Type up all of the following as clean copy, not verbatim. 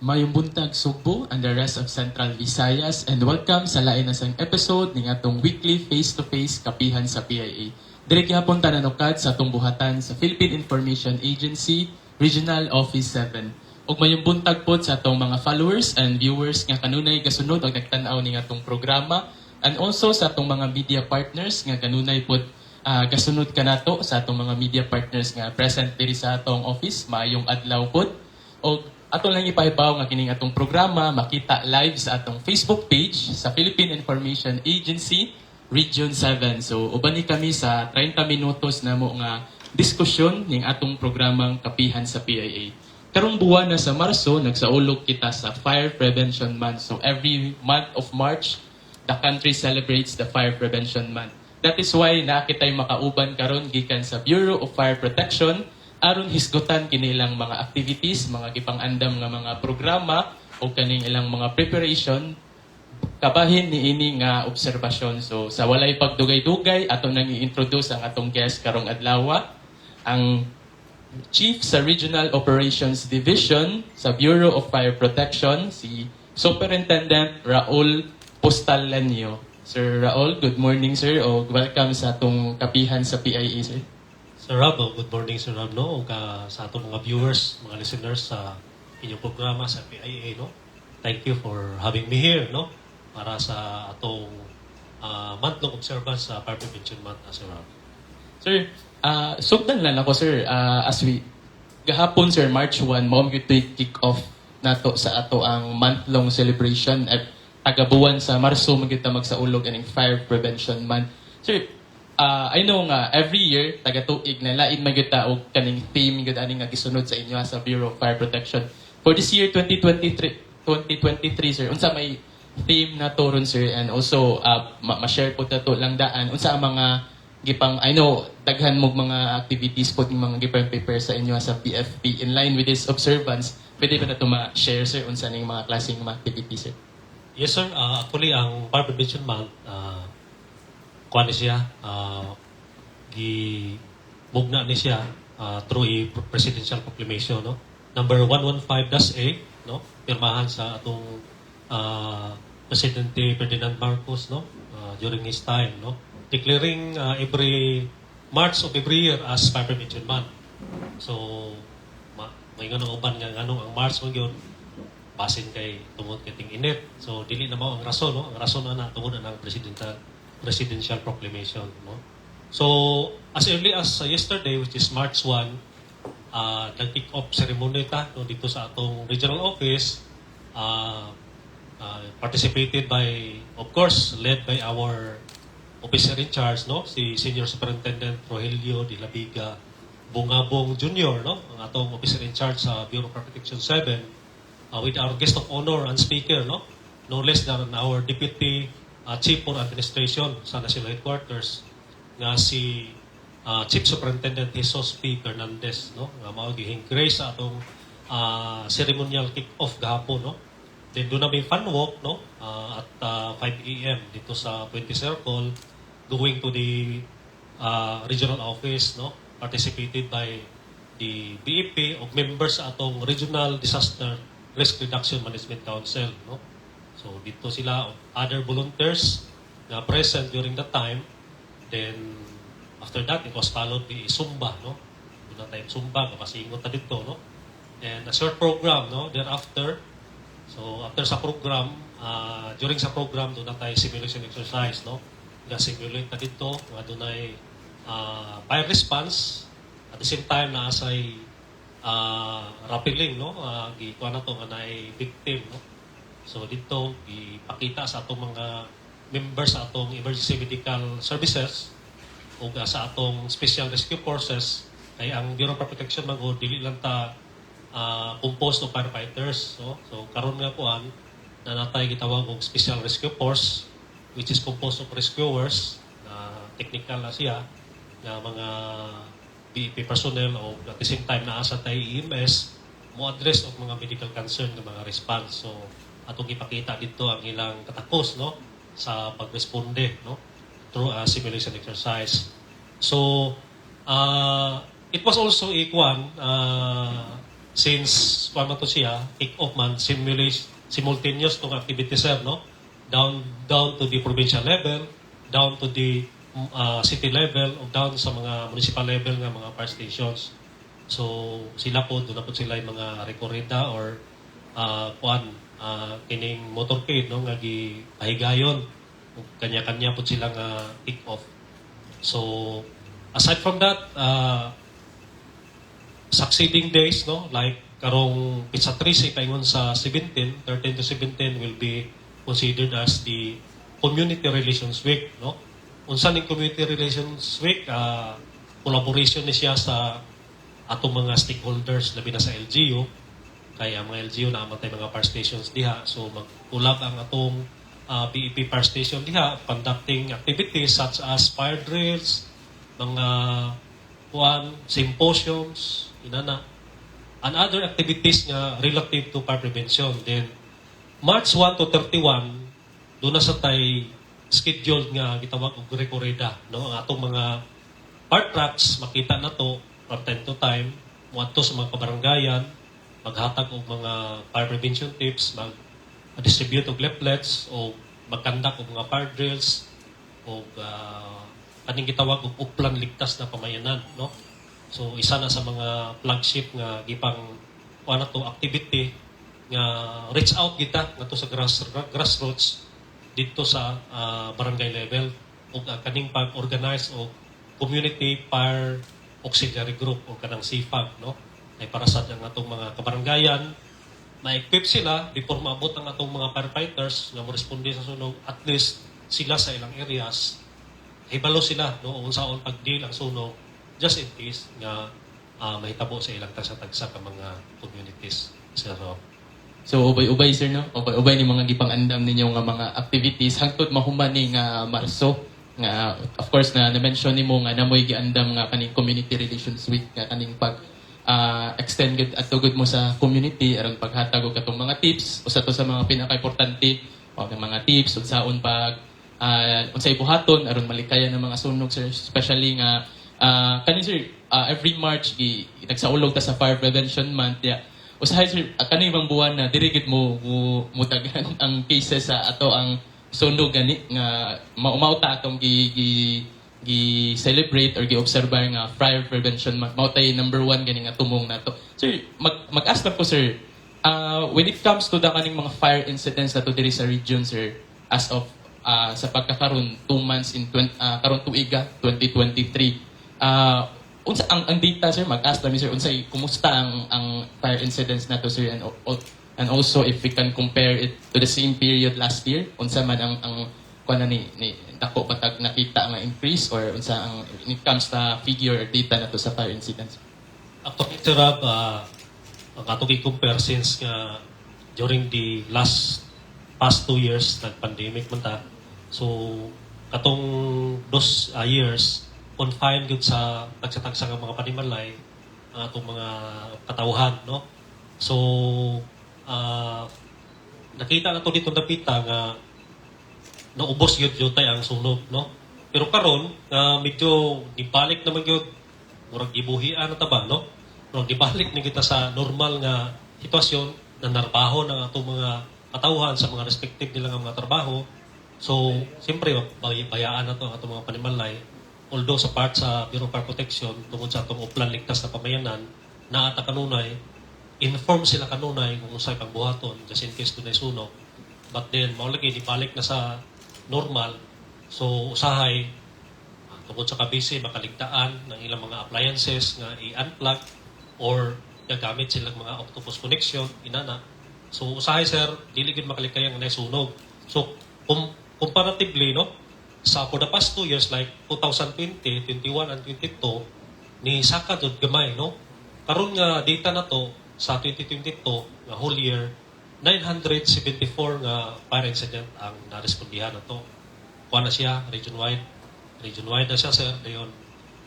Maayong buntag, Sugbo and the rest of Central Visayas, and welcome sa lain na sang episode ning atong weekly face-to-face Kapihan sa PIA. Diri gihapon ta nanukad sa atong buhatan sa Philippine Information Agency Regional Office 7. Ug mayong buntag pod sa atong mga followers and viewers nga kanunay gasunod og nagtan-aw ning atong programa and also sa atong mga media partners nga kanunay pod gasunod kanato, sa atong mga media partners nga present diri sa atong office, maayong adlaw pod. Og ato lang ipahibaw nga kining atong programa makita live sa atong Facebook page sa Philippine Information Agency Region 7. So uban ni kami sa 30 minutos namo nga diskusyon ning atong programang Kapihan sa PIA. Karong buwan na sa Marso, nagsaulog kita sa Fire Prevention Month. So every month of March, the country celebrates the Fire Prevention Month. That is why naa kitay makauban karon gikan sa Bureau of Fire Protection aron hisgutan kinilang mga activities, mga gipang-andam nga mga programa o kaning ilang mga preparation kabahin niini nga obserbasyon. So sa walay pagdugay-dugay, ato nang i-introduce ang atong guest karong adlaw, ang Chief sa Regional Operations Division sa Bureau of Fire Protection, si Superintendent Raul Postalenio. Sir Raul, good morning, sir, o welcome sa atong Kapihan sa PIA, sir. Sir Rob, oh, good morning, Sir Rob, no? Ug sa atong mga viewers, mga listeners sa inyong programa sa PIA, no? Thank you for having me here, no? Para sa atong month-long observance sa Fire Prevention Month, Sir Rob. Sir, sugdan lang ako, sir, as we gahapon, sir, March 1, mao gyud to'y kick off nato sa ato ang month-long celebration at tagabuwan sa Marso man gyud ta magsaulog aning Fire Prevention Month. Sir, I know nga every year taga-tuig na lain man gyud ta og kaning theme gyud ani nga gisunod sa inyo sa Bureau of Fire Protection. For this year 2023 2023, sir, unsa may theme na to ron, sir, and also ma-share po nato lang daan unsa ang mga gipang, I know daghan mo mga activities po yung mga gipang prepare sa inyo sa BFP in line with this observance. Pwede ba nato ma-share, sir, unsa ning mga klaseng mga activities, sir? Yes, sir. Actually, ang Fire Prevention Month, kuan ni siya, gi mugna ni siya through a presidential proclamation, no? Number 115-A, no? Pirmahan sa atong Presidente Ferdinand Marcos, no? During his time, no? Declaring every March of every year as Fire Prevention Month. So, maingon ang uban nga nganong ang March man gyud, basin kay tungod kay ting-init. So dili na mao ang rason, no? Ang rason na tungod na ng presidential proclamation, no? So as early as yesterday, which is March 1, nag-kick off ceremony ta, no, dito sa atong regional office, participated by, of course, led by our officer in charge, no, si Senior Superintendent Rogelio de la Vega Bungabong Jr., no, ang atong officer in charge sa Bureau of Fire Protection 7, with our guest of honor and speaker, no, no less than our Deputy Chief for Administration sa National Headquarters nga si Chief Superintendent Jesus P. Fernandez, no, nga mao gihing grace sa atong ceremonial kick-off gahapon, no. Then duna may fun walk, no, at 5 a.m. dito sa Puente Circle going to the regional office, no, participated by the BFP o members sa atong Regional Disaster Risk Reduction Management Council, no. So dito sila, other volunteers na present during that time. Then after that, it was followed by Zumba, no. Duna tayong Zumba, kapasingot ta dito, no. And a short program, no, thereafter. So after sa program, during sa program, duna tay simulation exercise, no. Nga simulate ta dito, nga dunay fire response at the same time naa say rappelling, no, gikuha na to nga naay victim, no. So dito gipakita sa atong mga members sa atong emergency medical services ug sa atong special rescue forces, kay ang Bureau of Fire Protection man gud dili lang ta composed of firefighters, no. So karon nga kuan na natay gitawag og special rescue force, which is composed of rescuers na technical na siya nga mga BFP personnel o at the same time naa sa tay EMS mo address og mga medical concern ng mga response. So atong ipakita dito ang ilang katakos, no, sa pagresponde, no, through a simulation exercise. So it was also a kuan Since kuan man to siya, kick off man, simulation, simultaneous tong activity, sir, no? Down to the provincial level, down to the city level, o down sa mga municipal level nga mga fire stations. So sila po, doon na po sila yung mga rekorida or kuan kining motorcade, no, nga gipahigayon ug kanya-kanya po sila nga kick off. So aside from that, succeeding days, no, like karong petsa 13 paingon sa 17, 13 to 17 will be considered as the Community Relations Week, no? Unsa ning Community Relations Week? Collaboration ni siya sa atong mga stakeholders, labi na sa LGU, kay ang mga LGU naa man tay mga fire stations diha. So mag-collab ang atong BEP fire station diha, conducting activities such as fire drills, mga kuan, symposiums, inana, and other activities nga relative to fire prevention. Then March 1 to 31, doon na sa tay scheduled nga gitawag og rekorida, no? Ang atong mga fire trucks makita na to from time to time moadto sa mga kabaranggayan, maghatag og mga fire prevention tips, mag distribute og leaflets o mag-conduct og mga fire drills o kaning gitawag og Oplan Ligtas na Pamayanan, no? So isa na sa mga flagship nga gipang kuan na to activity nga reach out kita ngadto sa grassroots dito sa barangay level ug kaning pag-organize og Community Fire Auxiliary Group o kanang CFAG, no, ay para sa ang atong mga kabaranggayan ma-equip sila before maabot ang atong mga firefighters nga mo-responde sa sunog. At least sila sa ilang areas hibalo sila, no, unsaon pag-deal ang sunog just in case nga mahitabo sa ilang tagsa-tagsa ka mga communities, Sir Rob. So ubay-ubay, sir, no? Ubay-ubay ni mga gipang-andam ninyo nga mga activities hangtod mahuman ni nga Marso, nga of course na na-mention nimo nga namoy giandam nga kaning Community Relations Week, nga kaning pag extend gud adto gud mo sa community aron paghatag og katong mga tips. Usa to sa mga pinaka-importante og mga tips unsaon pag unsay buhaton aron malikayan ng mga sunog, sir, especially nga kanin, sir, every March gi nagsaulog ta sa Fire Prevention Month ya. Usahay, sir, kani bang buwan na diri gid mo daghan ang cases sa ato ang sunog gani nga mao ta atong gi celebrate or gi observe nga Fire Prevention Month, mao tay number one gani nga tumong nato. Sir, mag-ask lang ko, sir, when it comes to the kaning mga fire incidents nato diri sa region, sir, as of sa pagkakaron 2 months in 20, karon tuiga 2023, unsa ang data, sir? Mag-ask lang mi, sir, unsay kumusta ang fire incidents nato, sir, and also if we can compare it to the same period last year, unsa man ang kuan na ni dako ba tag nakita nga increase or unsa ang when it comes sa figure or data nato sa fire incidents? Actually, Sir Rob, ang atong i-compare, since nga during the last past 2 years nag-pandemic man ta. So katong those years confined gyud sa tagsa-tagsa nga mga panimalay ang atong mga katawhan, no? So nakita na to dito dapita nga naubos gyud jutay ang sunog, no? Pero karon nga medyo gibalik naman gyud, murag gibuhian na ta ba, no? Murag gibalik ni kita sa normal nga sitwasyon na narbaho ng atong mga katawhan sa mga respective nila nga mga trabaho. So siyempre bayaan na to ang atong mga panimalay, although sa part sa Bureau of Fire Protection, tungod sa atong Oplan Ligtas na Pamayanan, naa ta kanunay, inform sila kanunay kung unsay pagbuhaton just in case dunay sunog. But then mao lagi ibalik na sa normal. So usahay tungod sa kabisi makaligtaan ng ilang mga appliances nga i-unplug or gagamit silang mga octopus connection inana. So usahay, sir, dili gid makalikayang na sunog. So comparatively, no, sa for the past 2 years, like 2020, 21 and 22, ni saka jud gamay, no? Karon nga data na to sa 2022 nga whole year, 974 nga fire incident ang narespondihan na to. Kuha na siya region wide. Region wide na siya, sir. Dayon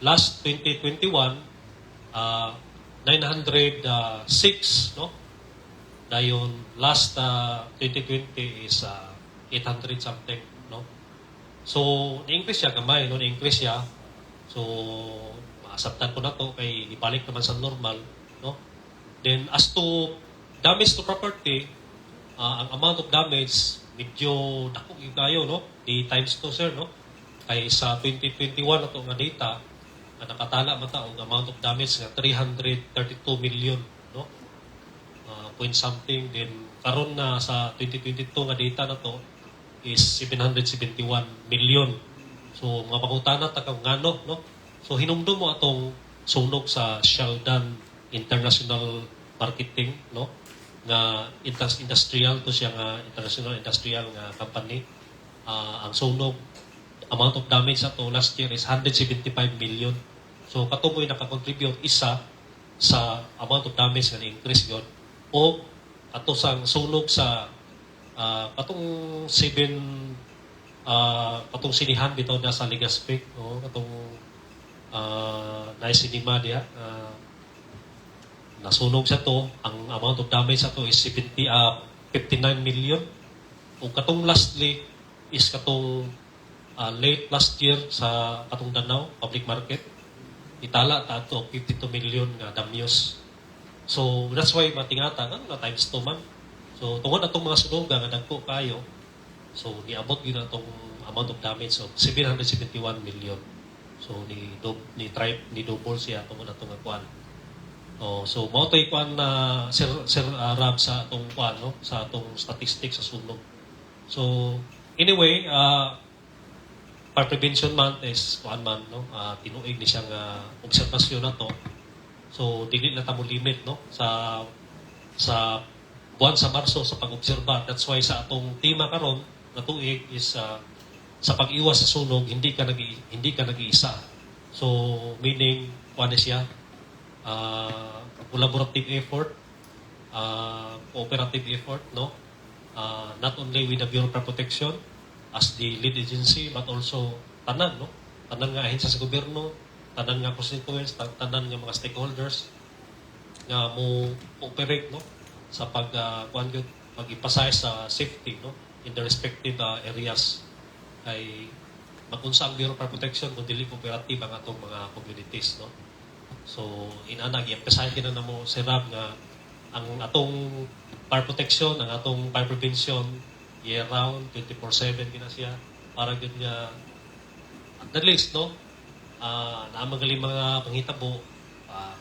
last 2021, 906, no? Dayon last 2020 is 800 something, no? So ni-increase siya gamay, no? Ni-increase siya. So maasabtan ko na to kay ibalik naman sa normal, no? Then as to damage to property, ang amount of damage medyo dako gyud kayo, no? Di times 2, sir, no? Kay sa 2021 ato nga data, ang nakatala man ta og amount of damage nga 332 million, no? Point something. Then karon na sa 2022 nga data na to is 771 million. So mga pangutana ta kung ngano, no? So hinumdum mo atong sunog sa Sheldon International Marketing, no? Nga industrial to siya nga international industrial nga company. Ang sunog, amount of damage ato last year is 175 million. So kato mo'y nakakontribute isa sa amount of damage nga ni-increase yun. O ato sang sunog sa katong seven katong sinihan bitaw na sa Legazpi, no? Katong na cinema diha, nasunog sa to. Ang amount of damage sa to is 70 59 million. Ug katong lastly is katong late last year sa katong Danao Public Market, itala ta ato 52 million nga damyos. So that's why matingata nga na times 2 man. So tungod atong mga sunoga nga dagko kayo, so niabot gyud atong amount of damage of 771 million. So ni tribe ni double siya tungod atong nga kuan. Oh, so mao to'y kuan na Sir Rab, sa atong kuan, no, sa atong statistics sa sunog. So anyway, Fire Prevention Month is kuan man, no, tinuig ni siya nga obserbasyon na to. So dili na ta mo limit, no, sa buwan sa Marso sa pag-obserba. That's why sa atong tema karon nga tuig is sa pag-iwas sa sunog, hindi ka nag-iisa. So meaning kuan ni siya collaborative effort, cooperative effort, no? Not only with the Bureau of Fire Protection as the lead agency, but also tanan, no? Tanan nga ahensya sa gobyerno, tanan nga constituents, tanan nga mga stakeholders nga mo cooperate, no, sa pag kuan gyud, pag-emphasize sa safety, no, in the respective areas, kay magunsa ang Bureau of Fire Protection kung dili cooperative ang atong mga communities, no? So inana gi-emphasize kina namo, Sir Rab, nga ang atong fire protection, ang atong fire prevention, year round, 24/7 kina siya para gyud nga at the least, no, naa man gali mga panghitabo,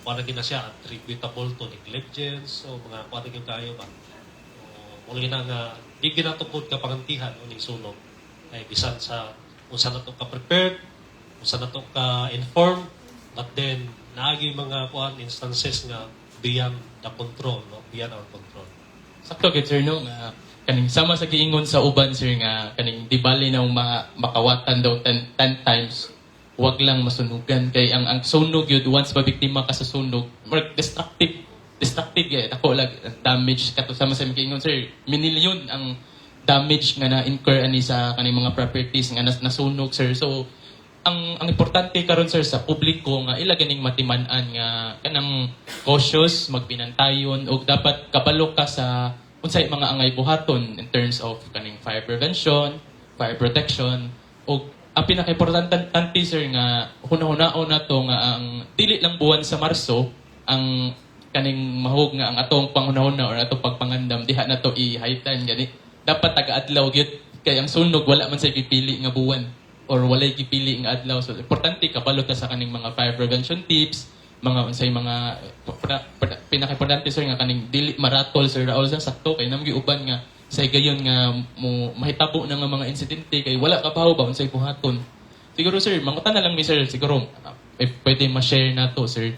kuan na gyud na siya attributable to negligence o mga kuan na gyud kayo ba. So mao na nga di gyud nato pud kapangantihan ning sunog kay bisan sa unsa na to ka prepared, unsa na to ka informed, but then naagi mga kuan instances nga beyond the control, no, beyond our control. Sakto gid, sir, no, nga kaning sama sa giingon sa uban, sir, nga kaning di bali na makawatan daw 10, 10 times, wag lang masunugan, kay ang sunog yun, once mabiktima ka sa sunog, more destructive destructive gyud ako lag damage. Kato sama sa giingon, sir, minilyon ang damage nga na incur ani sa kaning mga properties nga nasunog, sir. So ang importante karon, sir, sa publiko nga ila ganing matiman-an nga kanang cautious, magbinantayon og dapat kabalo ka sa unsay mga angay buhaton in terms of kaning fire prevention, fire protection. Og ang pinaka-importante, sir, nga hunahunao na to nga ang dili lang buwan sa Marso ang kaning mahug nga ang atong panghunahuna or atong pagpangandam diha na to i-heighten. Gani dapat taga-adlaw gyud, kay ang sunog wala man say gipili nga buwan or walay gipili nga adlaw. So importante kabalo ta sa kaning mga fire prevention tips, mga unsay mga pinaka-importante, sir, nga kaning dili maratol, Sir Raul, sa sakto kay namgi uban nga sa higayon nga mo mahitabo na nga mga insidente kay wala ka ba unsay buhaton. Siguro, sir, mangutan na lang mi, sir, siguro if pwede ma-share na to, sir,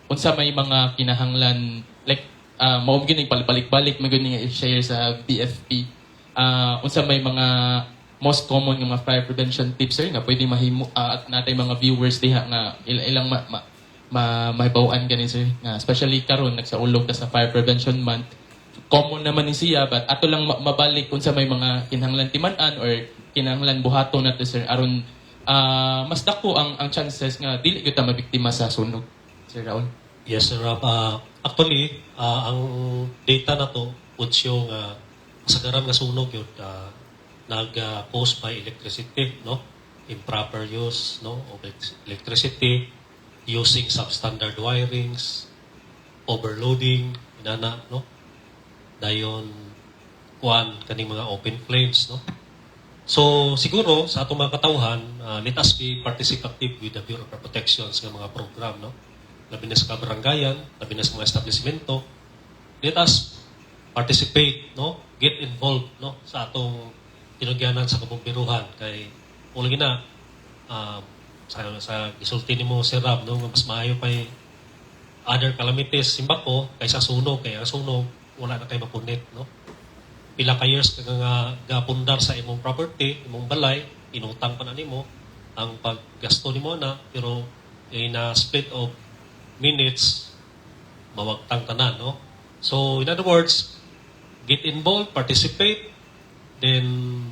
unsa may mga kinahanglan, like mao gyud ning palibalik-balik man gyud nga i-share sa BFP, unsa may mga most common nga mga fire prevention tips, sir, nga pwede mahimo at natay mga viewers diha nga ilang ma mahibaw-an gani, sir, nga especially karon nagsaulog ta sa Fire Prevention Month? Common naman ni siya, but ato lang mabalik unsa may mga kinahanglan timan-an or kinahanglan buhaton nato, sir, aron mas dako ang chances nga dili gyud ta mabiktima sa sunog, Sir Raul. Yes, Sir Rob. Actually, ang data na to would show nga kasagaran nga sunog yun nag-cause by electricity, no? Improper use, no, of electricity, using substandard wirings, Overloading inana, no? Dayon kuan, kaning mga open flames, no? So siguro sa atong mga katawhan, let us be participative with the Bureau of Fire Protections nga mga program, no? Labi na sa kabaranggayan, labi na sa mga establishmento. Let us participate, no? Get involved, no, sa atong tinugyanan sa kabomberuhan kay kung na sa gisulti nimo, Sir Rob, no, nga mas maayo pa other calamities, simbako, kaysa sunog, kay ang sunog wala na kay mapunit, no? Pila ka years ka nga gapundar sa imong property, imong balay, inutang pa na nimo ang paggasto nimo na, pero in a split of minutes mawagtang tanan, no? So in other words, get involved, participate, then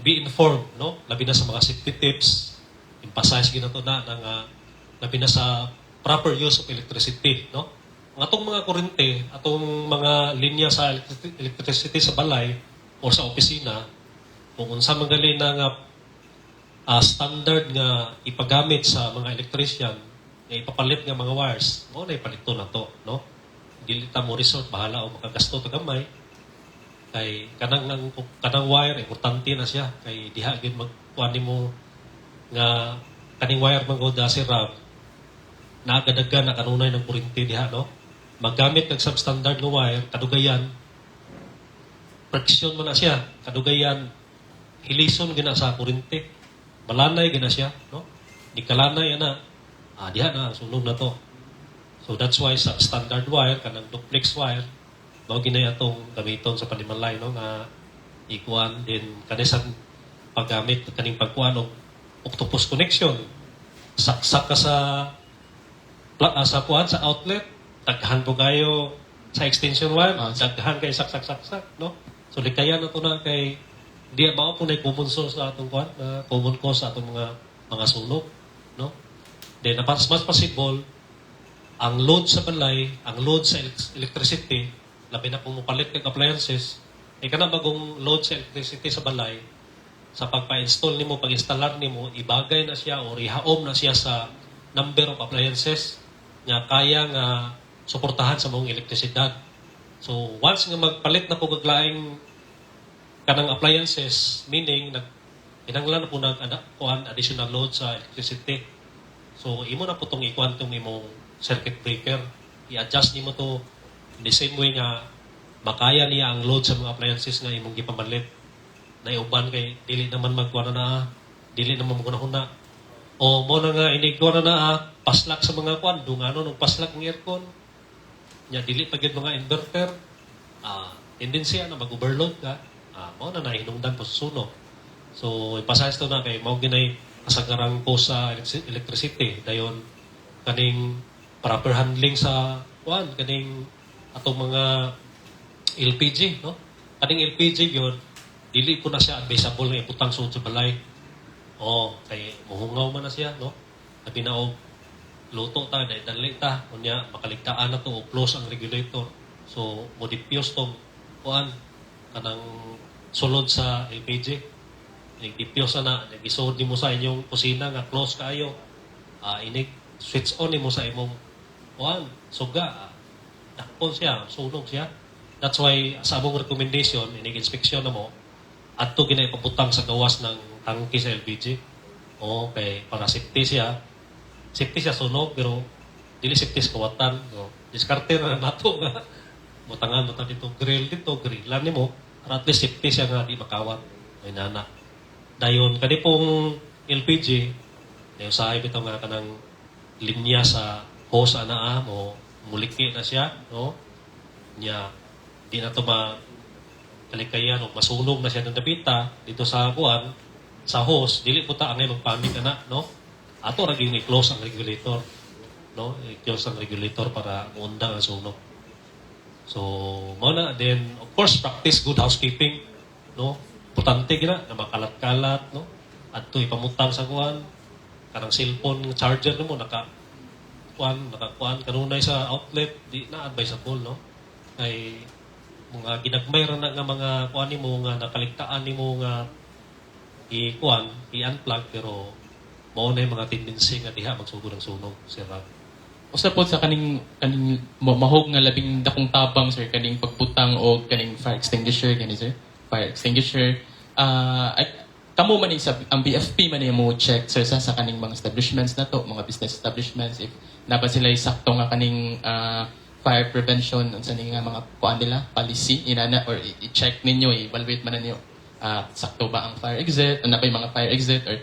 be informed, no? Labi na sa mga safety tips, emphasize ginato na nga labi na sa proper use of electricity, no? Ang atong mga kuryente, atong mga linya sa electricity sa balay o sa opisina, kung unsa man gali na nga standard nga ipagamit sa mga electrician nga ipapalit nga mga wires, mao na ipalito na to, no? Dili ta mo resort, bahala o makagasto ta gamay, kay kanang wire importante na siya kay diha gyud magkuan nimo nga kaning wire man gud, si Rob, naagadagan na kanunay ng kuryente diha, no? Maggamit kag substandard nga wire, kadugayan friction man na siya, kadugayan hilison gina sa kuryente, malanay gina siya, no? Di kalanay ana, diha na sunog na to. So that's why sa standard wire, kanang duplex wire mao ginay atong gamiton sa panimalay, no, nga ikuan din kanisan paggamit kaning pagkuan og octopus connection, saksak ka sa kuan, sa outlet, daghan po kayo sa extension wire, daghan kay saksak saksak, no? So likayan na to na kay di mao po na common source sa atong kuan, na common cause sa atong mga sunog, no? Then mas possible ang load sa balay, ang load sa electricity, labi na kung mopalit kag appliances, eh kana bagong load sa electricity sa balay, sa pagpa-install nimo, pag-instalar nimo, ibagay na siya or ihaom na siya sa number of appliances nga kaya nga suportahan sa mong elektrisidad. So once nga magpalit na po kag laing kanang appliances, meaning nag kinahanglan na po nag kuan, additional load sa electricity. So imo na po tong ikuan tong imong circuit breaker. I-adjust nimo to in the same way nga makaya niya ang load sa mga appliances nga imong gipamalit. Naiuban kay dili naman magkuan na naa, dili naman maguna-huna. O mo na nga inig kuan na naa, paslak sa mga kuan, dungano nung paslak ng aircon. Nya dili pa gyud mga inverter. Tendency na mag-overload ka. Mao na nahinungdan po sa sunog. So ipasayos to na kay mao ginay kasagarang ko sa electricity, dayon kaning proper handling sa kuan, kaning atong mga LPG, no? Kaning LPG yun, dili po na siya advisable nga ibutang sud sa balay. O kay muhungaw man na siya, no? Labi na og luto ta, dahil dali ta, unya makaligtaan na to o close ang regulator. So mo diffuse tong kuan, kanang sulod sa LPG. Nag-diffuse na, nag-isod nimo sa inyong kusina nga close kaayo. Inig switch on nimo sa imong kuan, suga, dakpon siya, sunog siya. That's why sa among recommendation, inig inspection na mo, adto gina ipabutang sa gawas ng tangke sa LPG. O kay para safety siya. Safety siya sunog pero dili safety sa kawatan. So, diskarte na nato nga butangan mo ta dito grill dito, grillan nimo para at least safety siya nga di makawat. May nana. Dayon kani pong LPG, dayon sa bitaw nga kanang linya sa hose ana mo muliki na siya, no? Nya di na to ma kalikayan o masunog na siya ng dapita dito sa kuan, sa hose, dili po ta angay magpanic ana, no? Ato ra gyud i-close ang regulator, no? I-close ang regulator para muundang ang sunog. So mao na. Then of course, practice good housekeeping, no? Importante gina na makalat-kalat, no? Adto ipamutang sa kuan, kanang cellphone charger nimo naka kuan, nakakuan kanunay sa outlet, di na advisable, no? Kay mga ginagmay ra na nga mga kuan nimo nga nakaligtaan nimo nga i-kuan, i-unplug, pero mao na yung mga tendency nga diha magsugod ang sunog, Sir Rob. Usa po sa kaning mahog nga labing dakong tabang, sir, kaning pagbutang og kaning fire extinguisher gani, sir. Fire extinguisher. Ay, kamo man ni sa ang BFP man ni mo check, sir, sa kaning mga establishments na to, mga business establishments, if naa ba sila sakto nga kaning fire prevention, unsa ni nga mga kuan nila, policy inana, or i-check ninyo, i-evaluate man ninyo, sakto ba ang fire exit, ano ba yung mga fire exit, or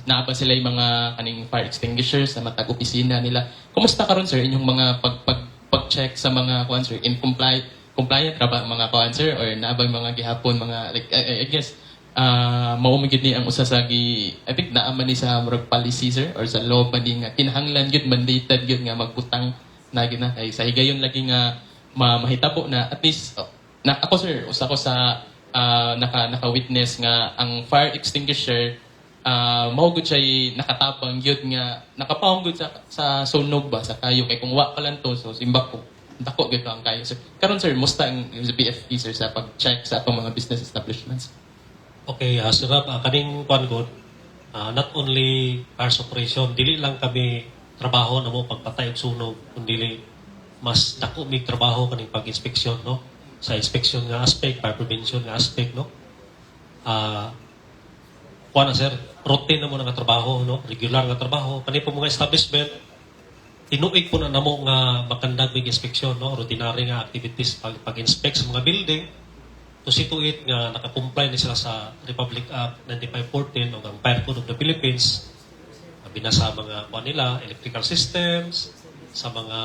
naa ba sila yung mga kaning fire extinguishers sa matag opisina nila. Kumusta karon, sir, inyong mga pag pag pag-check sa mga kuan, sir, in compliant ra ba ang mga kuan, sir, or naa ba yung mga gihapon mga like I guess mao man gyud ni ang usa sa gi I think naa man ni sa murag policy, sir, or sa law ba ni nga kinahanglan gyud, mandated gyud nga magbutang na gyud na, kay sa higayon lagi nga mahitabo na at least, oh, na ako, sir, usa ko sa naka witness nga ang fire extinguisher mao gud siya nakatabang gyud nga nakapahong gyud sa sunog ba sa kayo, kay kung wa pa lang to, so simbak ko dako gyud ang kayo, sir. Karon, sir, musta ang BFP, sir, sa pag-check sa atong mga business establishments? Okay, Sir Rob, kaning kuan gud, not only fire suppression, dili lang kami trabaho na mo pagpatay og sunog, kundi mas dako mig trabaho kaning pag-inspeksyon, no? Sa inspection nga aspect, fire prevention nga aspect, no? Kuan na, sir, routine na mo na nga trabaho, no? Regular nga trabaho. Kani po mga establishment, tinuig po na namo nga makandag mig inspeksyon, no? Routinary nga activities pag pag-inspect sa mga building to see to it nga naka-comply ni sila sa Republic Act 9514 o ang Fire Code of the Philippines, labi na sa mga kuan nila, electrical systems, sa mga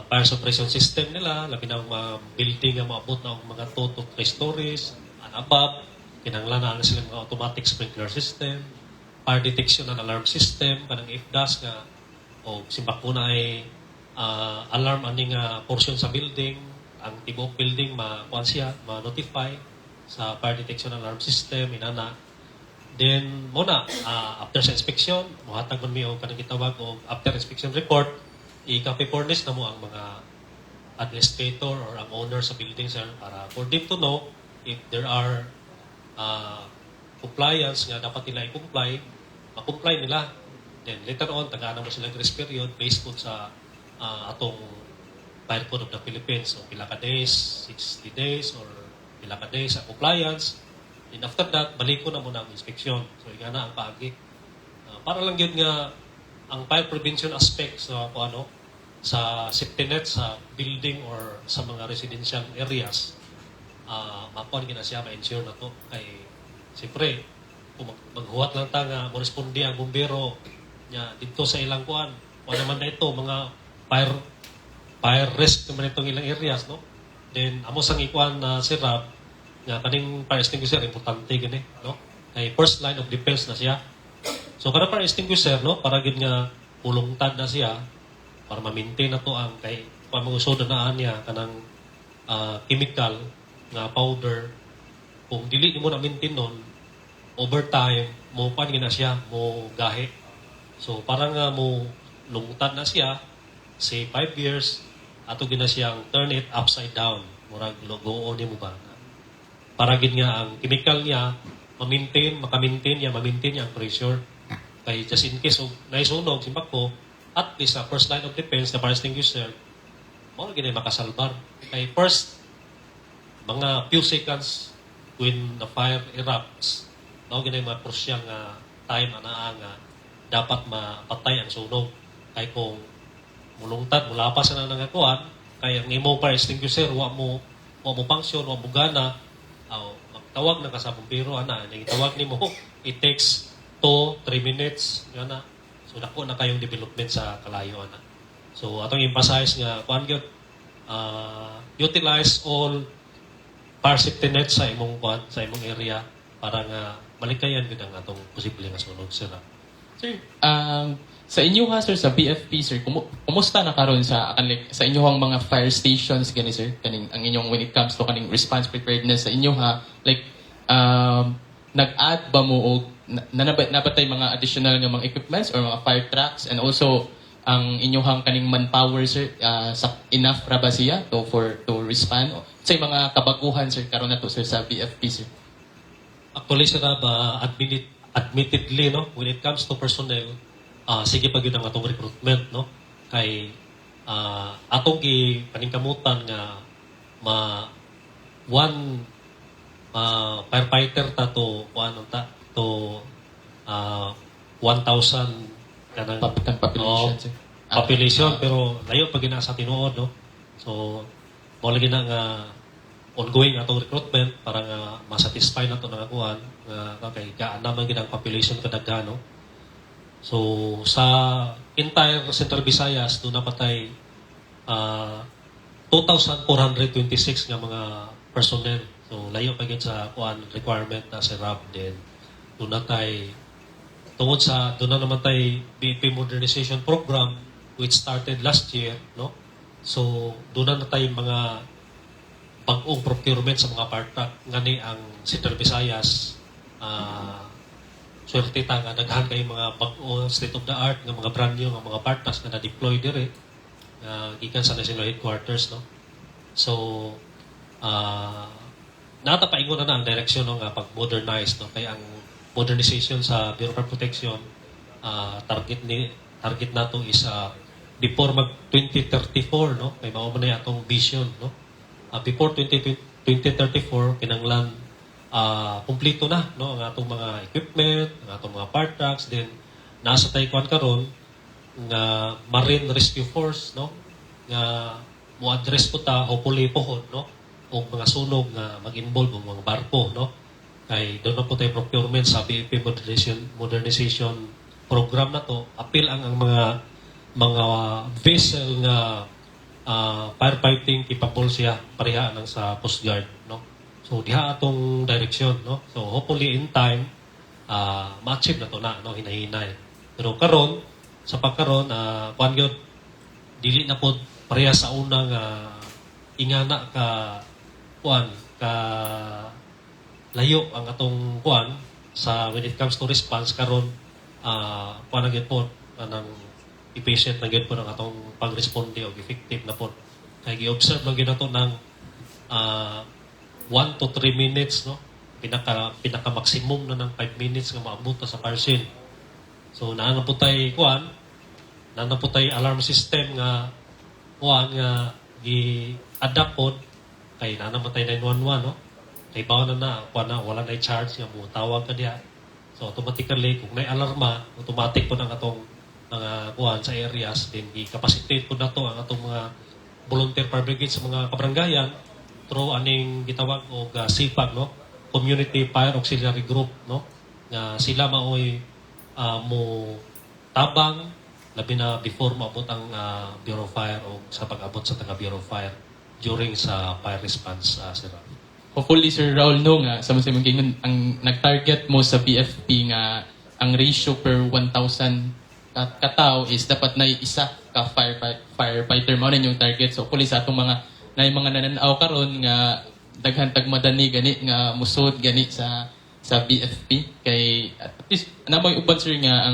fire suppression system nila, labi na ang mga building nga moabot na og mga 2 to 3 stories and above, kinahanglan na silang mga automatic sprinkler system, fire detection and alarm system, kanang IFDAS nga o simbako na ay alarm ani nga portion sa building, ang tibuok building ma kuan siya, ma-notify sa fire detection alarm system inana. Then mo na after sa inspection, mohatag man mi og kanang gitawag og after inspection report, i-copy furnish na mo ang mga administrator or ang owner sa building, sir, para for them to know if there are compliance nga dapat nila i-comply, ma-comply nila. Then later on, tagaan mo sila grace period based po sa atong Fire Code of the Philippines. So pila ka days, 60 days or pila ka days sa compliance. Then after that, balik ko na muna ang inspection. So ingana ang paagi. Para lang yun nga ang fire prevention aspect sa kung ano sa safety net sa building or sa mga residential areas, makuan gina siya, ma-ensure na to, kay siyempre kung maghuwat lang ta nga mo responde ang bumbero nya didto sa ilang kuan, kuan naman na ito mga fire risk naman itong ilang areas, no? Then amo sang ikuan na si Rob nga kaning fire extinguisher importante gani, no, kay first line of defense na siya. So kada fire extinguisher, no, para gid nga pulungtad na siya para ma-maintain na to ang kay kung mga na niya kanang chemical nga powder, kung dili nimo na maintain nun over time, mo kuan gina siya, mo gahi. So parang nga mo lungtad na siya, say 5 years, ato gina siyang turn it upside down, murag logo nimo ba, para gid nga ang chemical niya ma-maintain, maka-maintain niya, ma-maintain niya ang pressure, kay just in case og naisunog simbak ko, at least sa first line of defense na fire extinguisher mo gid makasalbar, kay first mga few seconds when the fire erupts, mao gid mga crucial nga time anaa nga dapat mapatay ang sunog. Kay kung mulungtad, mulapas na nga kuan, kay ang imong fire extinguisher wa mo function, wa mo gana, aw magtawag na ka sa bumbero ana, ning tawag nimo, it takes 2 3 minutes nga. So dako na kayong development sa kalayo ana. So atong emphasize nga kuan gyud, utilize all fire safety net sa imong kuan, sa imong area, para nga malikayan gyud ang atong posible nga sunog, sir. Sir, sa inyo ha, sir, sa BFP, sir, kumusta na karon sa like, sa inyong mga fire stations gani, sir, kaning ang inyong when it comes to kaning response preparedness sa inyo ha, like nag-add ba mo og na, nabatay mga additional nga mga equipments or mga fire trucks, and also ang inyong kaning manpower, sir, sa enough ra ba siya to for to respond sa mga kabaguhan, sir, karon na to, sir, sa BFP, sir? Actually, sir, admittedly, no, when it comes to personnel, Sige pa gyud ang atong recruitment, no, kay atong gi paningkamutan nga ma one firefighter ta to kuan ta to 1,000 kanang Population, Oo, sir. Population, pero layo pa gina sa tinuod, no. So mao lagi na nga ongoing atong recruitment para nga ma-satisfy nato nga kuan nga kay gaan naman gid ang population kadaghan, no. So sa entire Central Visayas duna pa tay 2,426 nga mga personnel. So layo pa gyud sa kuan requirement na si Rob. Then duna tay tungod sa duna naman tay BFP modernization program which started last year, no. So duna na tay mga bag-ong procurement sa mga fire truck. Ngani ang Central Visayas, swerte ta nga daghan kay mga bag-o, state of the art nga mga brand new nga mga fire trucks nga na-deploy dire nga gikan sa national headquarters, no. So nata paingon na na ang direksyon, no, nga pag-modernize, no, kay ang modernization sa Bureau of Fire Protection, target nato is before mag 2034, no, kay mao man na atong vision, no. Before 20, 2034 kinanglan kumpleto na, no, ang atong mga equipment, ang atong mga fire trucks. Then nasa tay kuan karon nga Marine Rescue Force, no, nga mo-address po ta hopefully pohon, no, og mga sunog nga mag-involve og mga barko, no, kay duna po tay procurement sa BFP modernization program na to. Apil ang mga vessel nga firefighting capable siya pareha ng sa Coast Guard, no. So diha atong direction, no. So hopefully in time ma-achieve na to na, no, hinahinay. Pero karon sa pagkaron, kuan gyud, dili na pod pareha sa una nga ingana ka kuan ka layo ang atong kuan sa when it comes to response karon. Kuan na gyud po anang efficient na gyud po ang atong pagresponde og effective na po kay gi-observe lang gyud nato ng 1 to 3 minutes, no, pinaka pinaka maximum na ng 5 minutes nga maabot ta sa fire scene. So naa na po tay kuan, naa na po tay alarm system nga kuan nga gi-adapt pod kay naa naman tay 911, no, kay bawo na na kuan na wala na charge nga mo tawag ka diha. So automatically kung may alarma, automatic po ang atong mga kuan sa areas. Then gi-capacitate po nato ang atong mga volunteer fire brigade sa mga kabaranggayan through aning gitawag og CFAG, no, Community Fire Auxiliary Group, no, nga sila maoy mo tabang labi na before maabot ang Bureau of Fire o sa pag-abot sa taga Bureau of Fire during sa fire response, sir. Hopefully, Sir Raul, no, nga sa mga ingon ang nag-target mo sa BFP nga ang ratio per 1,000 katao is dapat na isa ka firefighter, mao na yung target. So hopefully sa atong mga na mga nananaw karon nga daghan tag madani gani nga musod gani sa BFP kay at least namoy uban, sir, nga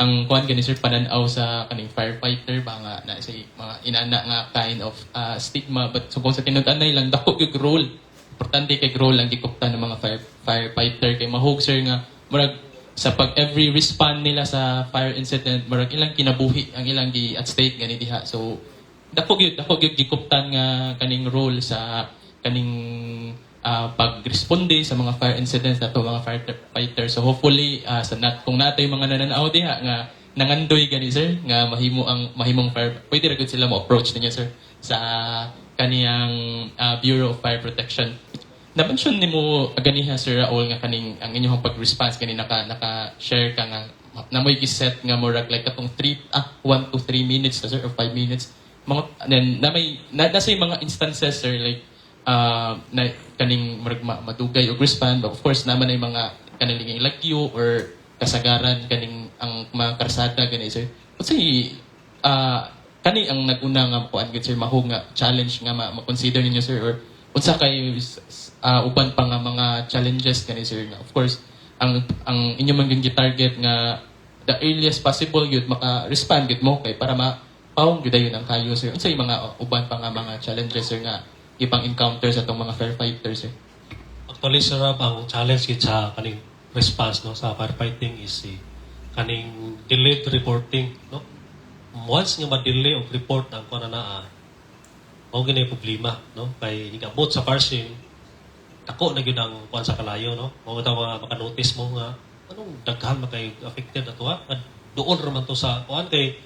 ang kuan gani, sir, pananaw sa kaning firefighter ba nga na say mga inana nga kind of stigma. But so kung sa tinud-anay lang, dako gyud role, importante kay role ang gikuptan ng mga firefighter kay mahug, sir, nga murag sa pag every respond nila sa fire incident, murag ilang kinabuhi ang ilang gi at stake gani diha. So dako gyud gikuptan nga kaning role sa kaning pagresponde sa mga fire incidents nato mga firefighter. So hopefully sa nat kung natay mga nananaw diha nga nangandoy gani, sir, nga mahimo ang mahimong fire, pwede ra gud sila mo approach ninyo, sir, sa kaniyang Bureau of Fire Protection. Na-mention nimo ganiha, Sir Raul, nga kaning ang inyong pag-response kani naka share ka nga namoy giset nga murag like katong 3 1 to 3 minutes na, sir, or 5 minutes mga. Then na may na, nasa yung mga instances, sir, like na kaning murag madugay og respond, but of course naman ay mga kaning lagyo or kasagaran kaning ang mga karsada gani, sir. Unsay kani ang naguna nga kuan gid, sir, mahug nga challenge nga ma-consider ninyo, sir, or unsa kay uban pa nga mga challenges kani, sir, nga of course ang inyo man gyud target nga the earliest possible gyud maka-respond gyud mo kay para ma paong gyud dayon ang kayo, sir? Unsay mga uban pa nga mga challenges, sir, nga ipang encounter sa atong mga firefighters, sir? Actually, sir Rob, ang challenge gid sa kaning response, no, sa firefighting is si Kaning delayed reporting, no? Once nga ma-delay og report ang kuan na naa, mao gyud problema, no? Kay nigabot sa fire scene, dako na gyud ang kuan sa kalayo, no? Mao bitaw nga maka-notice mo nga anong daghan man kay affected na to, ha? Duol ra man to sa kuan kay,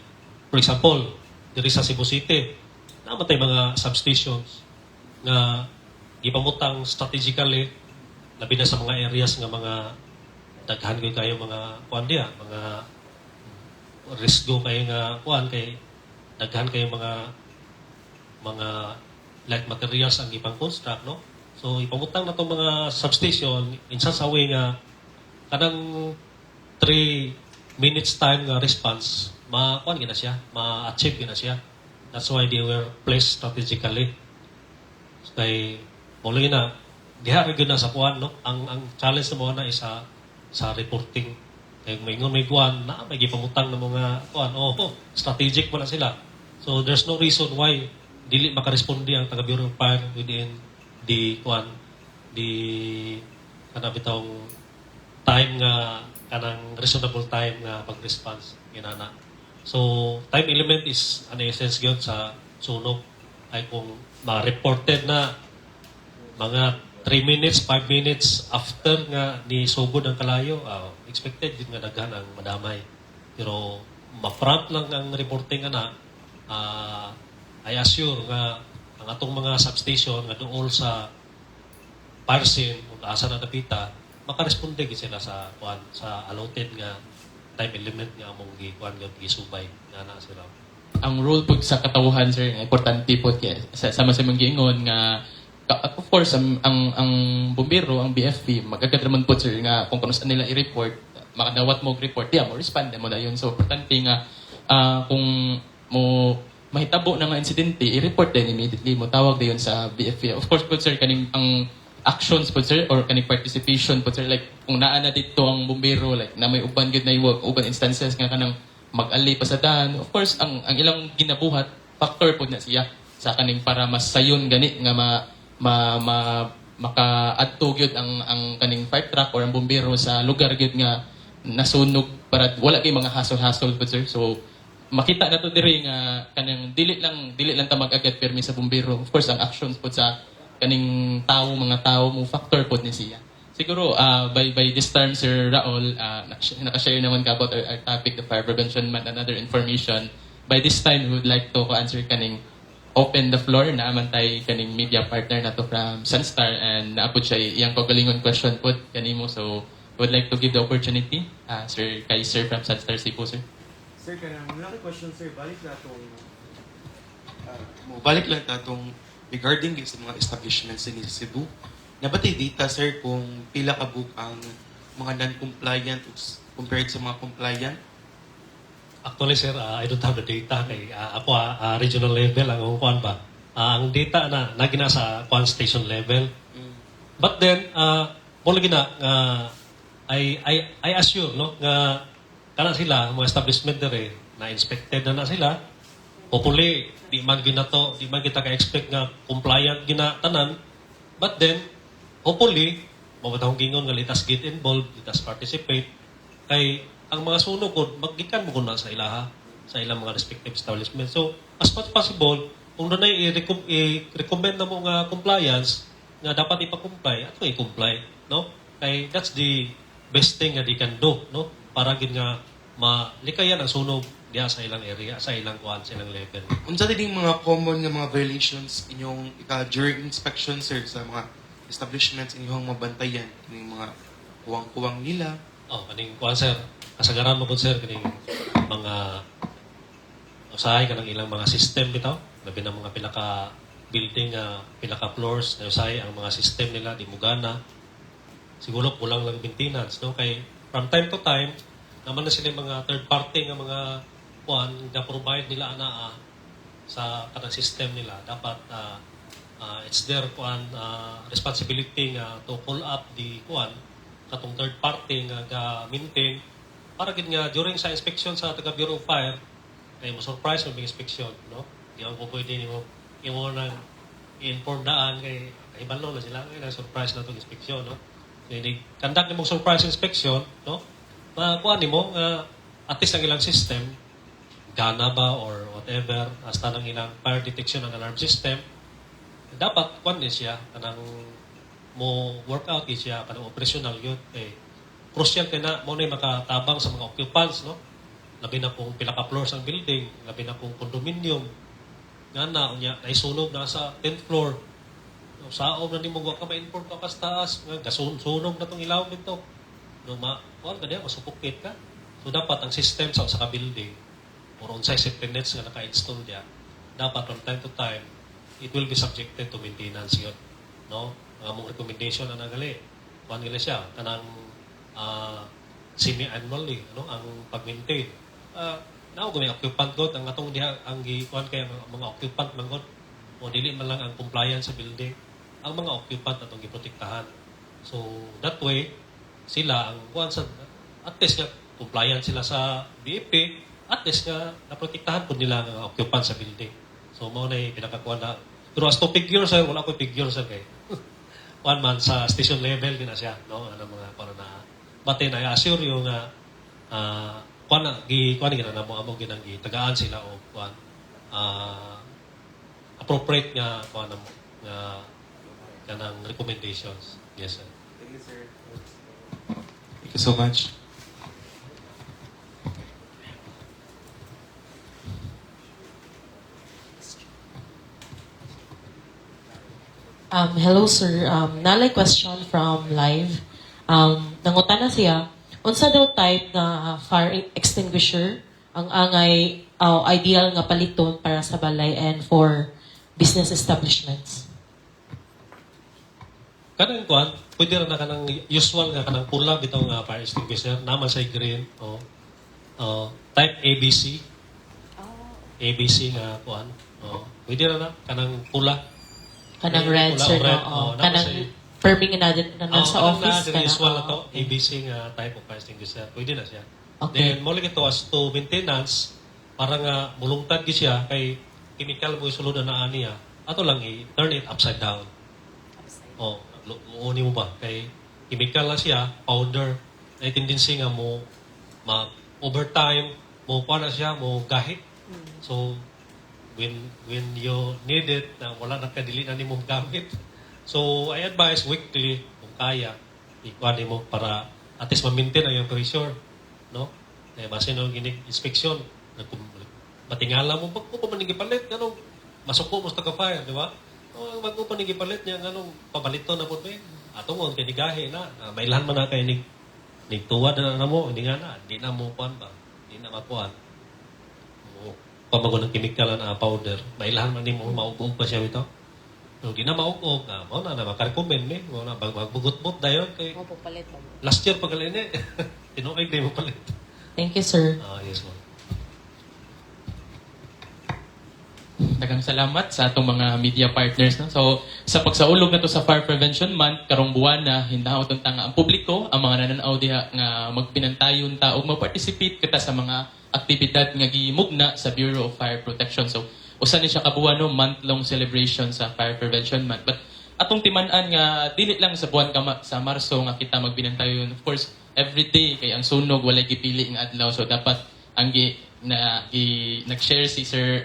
for example, diri sa Cebu City, naa man tay mga substations nga gipamutang strategically, labi na sa mga areas nga mga daghan gyud kayo mga kuan diha, mga risgo kayo nga kuan kay daghan kayo mga light materials ang ipang construct, no? So ipamutang na tong mga substation in such a way nga kanang 3 minutes time nga response, ma kuan gina siya, ma-achieve gina siya. That's why they were placed strategically. Kay mo na diha ra gyud na sa kuan, no? Ang challenge na mo na is sa reporting kay maingon may kuan na may gipamutang na mga kuan, oh, strategic mo na sila, so there's no reason why dili makaresponde ang taga Bureau of Fire within the kuan, the kana bitong time nga kanang reasonable time nga pag-response inana. So time element is an essence gyud sa sunog ay kung ma-reported na mga 3 minutes, 5 minutes after nga ni sugod ang kalayo, expected din nga daghan ang madamay. Pero ma-prompt lang ang reporting ana, I assure nga ang atong mga substation nga duol sa fire scene kung asa na dapita, makaresponde gid sila sa kuan, sa allotted nga time element nga among gi kuan nga gisubay nga na sila. Ang role po sa katawhan, sir, nga importante po kay sa mga giingon nga of course ang bumbero, ang BFP, magagad raman po, sir, nga kung kano nila i-report, makadawat mo og report diya, mo respond mo dayon. So importante nga kung mo mahitabo na nga insidente, i-report din immediately, mo tawag dayon sa BFP. Of course po, sir, kaning ang actions po, sir, or kaning participation po, sir, like kung naa na dito ang bumbero, like na may uban gyud na uban instances nga kanang mag-ali pa sa daan. Of course, ang ilang ginabuhat, factor po na siya sa kaning para mas sayon gani nga ma ma, ma maka-adto gyud ang kaning fire truck or ang bumbero sa lugar gyud nga nasunog para wala kay mga hassle-hassle po, sir. So makita na to diri nga kanang dili lang ta mag-agad permi sa bumbero. Of course, ang actions po sa kaning tao, mga tao mo factor po ni siya. Siguro by this term, Sir Raul, nakashare naman ka about our topic, the Fire Prevention Month and other information. By this time, we would like to answer kaning open the floor na man tay kaning media partner na to from Sunstar and naabot siya iyang kaugalingon question po kanimo. So we would like to give the opportunity, sir, kay sir from Sunstar Cebu, sir. Sir, kanang wala kay question, sir, balik na atong Mo balik lang ta atong regarding sa mga establishments sa Cebu. Naa ba tay data, sir, kung pila ka buok ang mga non-compliant compared sa mga compliant? Actually, sir, I don't have the data kay ako, regional level ang akong kuan ba. Ang data na nagina sa kuan, station level. But then mo lagi na nga I assure, no, nga kana sila mga establishment dire na inspected na na sila. Hopefully di man ginato, di man kita ka-expect nga compliant gina tanan. But then hopefully mao akong gingon nga let us get involved, let us participate kay ang mga sunog gud magikan mo na sa ilaha, sa ilang mga respective establishment. So as much possible, kung dunay i-recommend na mo nga compliance nga dapat ipa-comply, ato i-comply, no? Kay that's the best thing nga they can do, no? Para gid nga malikayan ang sunog diha sa ilang area, sa ilang kuan, sa ilang level. Unsa din mga common nga mga violations inyong ika during inspection, sir, sa mga establishments inyong mabantayan, kining mga kuwang-kuwang nila? Oh, kaning kuan, sir. Kasagaran mo gud, sir, kaning mga usahay kanang ilang mga system bitaw, labi na mga pila ka building nga pila ka floors na usahay ang mga system nila di mugana. Siguro kulang lang maintenance, no? Kay from time to time naman na sila yung mga third party nga mga kuan nga provide nila ana sa kanang system nila. Dapat it's their kuan responsibility nga to call up the kuan, katong third party nga ga maintain para gid nga during sa inspection sa taga Bureau of Fire kay mo surprise mo inspection, no? Di ako pwede nimo imo nang i-inform daan kay kahibalo na sila kay na surprise na tong inspection, no? So ini conduct nimo surprise inspection, no, makuha nimo nga At least ang ilang system gana ba or whatever, hasta ng ilang fire detection and alarm system, dapat kwan ni siya, kanang mo work out ni siya, kanang operational yun. Eh, crucial kay na mo na makatabang sa mga occupants, no? Labi na kung pila ka floors ang building, labi na kung condominium, nga na, unya, naisunog na sa 10th floor. No, saob na nimo, wa ka ma-inform ka sa taas, nga gasunog na tong ilawom dito. No, ma, kuan ka diya, masuffocate ka. So dapat ang system sa usa ka building or unsay safety nets nga naka-install diya, dapat from time to time it will be subjected to maintenance yun. No? Ang among recommendation na nagali, kuan gali siya kanang semi-annually, ano, ang pag-maintain. Now may occupant god ang atong diha, ang gikuan kay ang mga occupant man god o dili man lang ang compliance sa building, ang mga occupant atong giprotektahan. So that way sila ang kuan sa, at least nga compliant sila sa BFP, at least nga naprotektahan pud nila ang occupant sa building. So mao na pinakakuan na. Pero as to figure, sir, wala ko figure, sir, kay kuan man sa station level din na siya, no, ano, mga kuan na. But then I assure you nga kuan na gi kuan gina namo, amo ginang gitagaan sila og kuan, appropriate nga kuan namo nga kanang recommendations. Yes, sir. Thank you, sir. Thank you so much. Hello, sir. Nalay question from live. Nangutana siya, unsa daw type na fire extinguisher ang angay ideal nga paliton para sa balay and for business establishments? Kanang kuan, pwede ra na kanang usual nga kanang pula bitaw nga fire extinguisher, naman sa green o oh, type ABC. ABC nga kuan. Oh, pwede ra na kanang pula. Kanang red, pula sir, o red, no? oh, Oh, naman kanang perming na din na Oh, nasa kanang office. na, Kana, usual na to, oh, okay. ABC nga type of fire extinguisher. Pwede na siya. Okay. Then mo lagi to as to maintenance, para nga mulungtad gi siya kay chemical mo isulod na niya. Ato lang i-turn it upside down. Oh, muuni mo ba kay chemical na siya, powder. Ay tendency nga mo ma over time mo pa na siya mo gahit. So when you need it na wala na ka, dili na nimo gamit. So I advise weekly kung kaya ikuha nimo para at least ma-maintain ang iyong pressure, no? Eh basin ang ginig inspection, matingala mo, bago pa man gipalit nganong masuko mo sa taga-fire, di ba? Oh, bago pa ni gipalit niya, nganong pabalito na pud be. Ato mo ang kinigahi na, mailhan man na kay nig nigtuwad na na mo, hindi nga na, di na mo kuan ba, di na makuan. O, pamago ng chemical na powder, mailhan man nimo maugog pa siya ito. No, di na maugog, mao na na makarecommend mi, mao na magbugot-bot dayon kay Mo palit ba? Last year pa gali ni. Tinuig di mo palit. Thank you, sir. Ah, yes, ma'am. Daghang salamat sa atong mga media partners. No? So, sa pagsaulog na to sa Fire Prevention Month, karong buwan na hinaot unta nga ang publiko, ang mga nananaw diha nga magpinantayon ta ug mag-participate kita sa mga aktibidad nga gimugna sa Bureau of Fire Protection. So, usa ni sika buwan, no, month-long celebration sa Fire Prevention Month. But atong timan-an nga dili lang sa buwan kama, sa Marso nga kita magbinantayon. Of course, every day kay ang sunog walay gipili nga adlaw. So dapat ang gi na gi, nag-share si Sir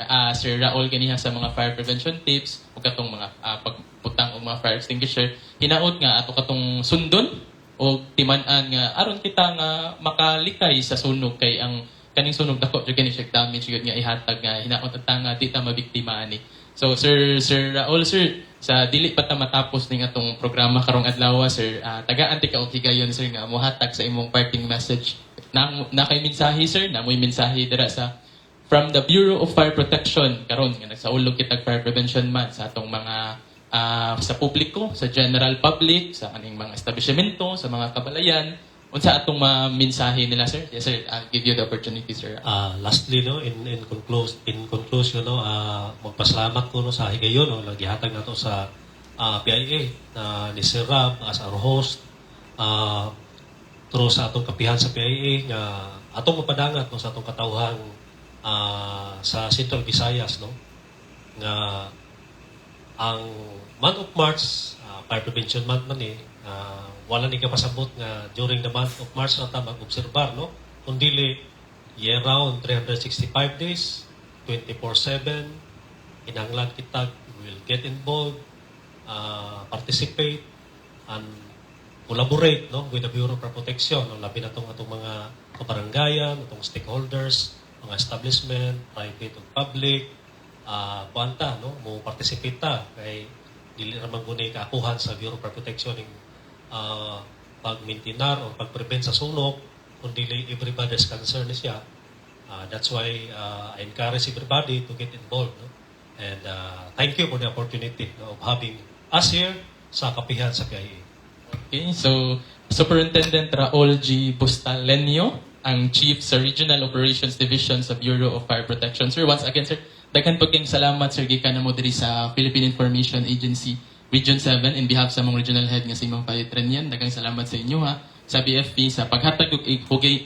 Raul ganiha sa mga fire prevention tips ug katong mga pagbutang og mga fire extinguisher, hinaot nga ato katong sundon o timan-an nga aron kita nga makalikay sa sunog, kay ang kaning sunog dako jud kini siya damage jud nga ihatag, nga hinaot at nga di ta mabiktima ani. So Sir Raul, sir, sa dili pa ta matapos ning atong programa karong adlaw, sir, tagaan ti ka og higayon, sir, nga mohatag sa imong parting message na, na kay mensahe, sir, na mo'y mensahe dira sa from the Bureau of Fire Protection karon nga nagsaulog kitag Fire Prevention Month sa atong mga sa publiko, sa general public, sa kaning mga establishmento, sa mga kabalayan, unsa atong mga mensahe nila, sir? Yes, sir, I'll give you the opportunity, sir. Lastly, no, in conclusion, no, magpasalamat ko, no, sa higayon, no, nagihatag nato sa PIA na ni Sir Rab as our host through sa atong kapihan sa PIA nga atong mapadangat, no, sa atong katawhan sa Central Visayas, no, nga ang month of March, Fire Prevention Month man eh, wala ni kapasabot nga during the month of March na ta mag-obserbar, no, kundi Year round, 365 days, 24/7. Kinahanglan kita will get involved, participate, and collaborate, no, with the Bureau of Protection, no, labi na tong atong mga kabaranggayan, atong stakeholders, mga establishment, private ug public, kuan ta, no, mo participate ta kay dili ra man guni kaakuhan sa Bureau of Protection ning pagmintinar o pag-prevent sa sunog kung dili everybody's concern ni siya. That's why I encourage everybody to get involved, no? And thank you for the opportunity, no, of having us here sa Kapihan sa PIA. Okay, so Superintendent Raul G. Bustalenio, ang Chief sa Regional Operations Division sa Bureau of Fire Protection. Sir, once again, sir, daghan po kayong salamat, sir, gikan mo diri sa Philippine Information Agency Region 7 in behalf sa among regional head nga si Ma'am Faye Trenian. Daghang salamat sa inyo ha sa BFP sa paghatag og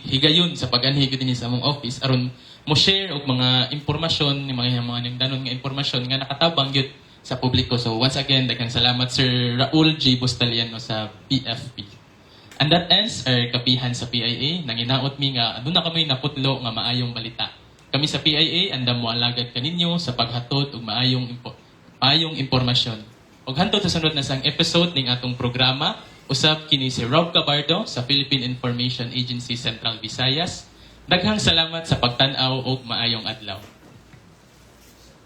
higayon sa pag-anhi gyud dinhi sa among office aron mo share og mga impormasyon, mga ningdanon nga impormasyon nga nakatabang gyud sa publiko. So once again, daghang salamat, Sir Raul G. Bustaliano sa BFP. And that ends our Kapihan sa PIA. Nanginaot mi nga aduna kami naputlo nga maayong balita. Kami sa PIA andam mo alagad kaninyo sa paghatod og maayong impormasyon. Ug hantod sa sunod na sang episode ning atong programa, usab kini si Rob Cabardo sa Philippine Information Agency Central Visayas. Daghang salamat sa pagtan-aw ug maayong adlaw.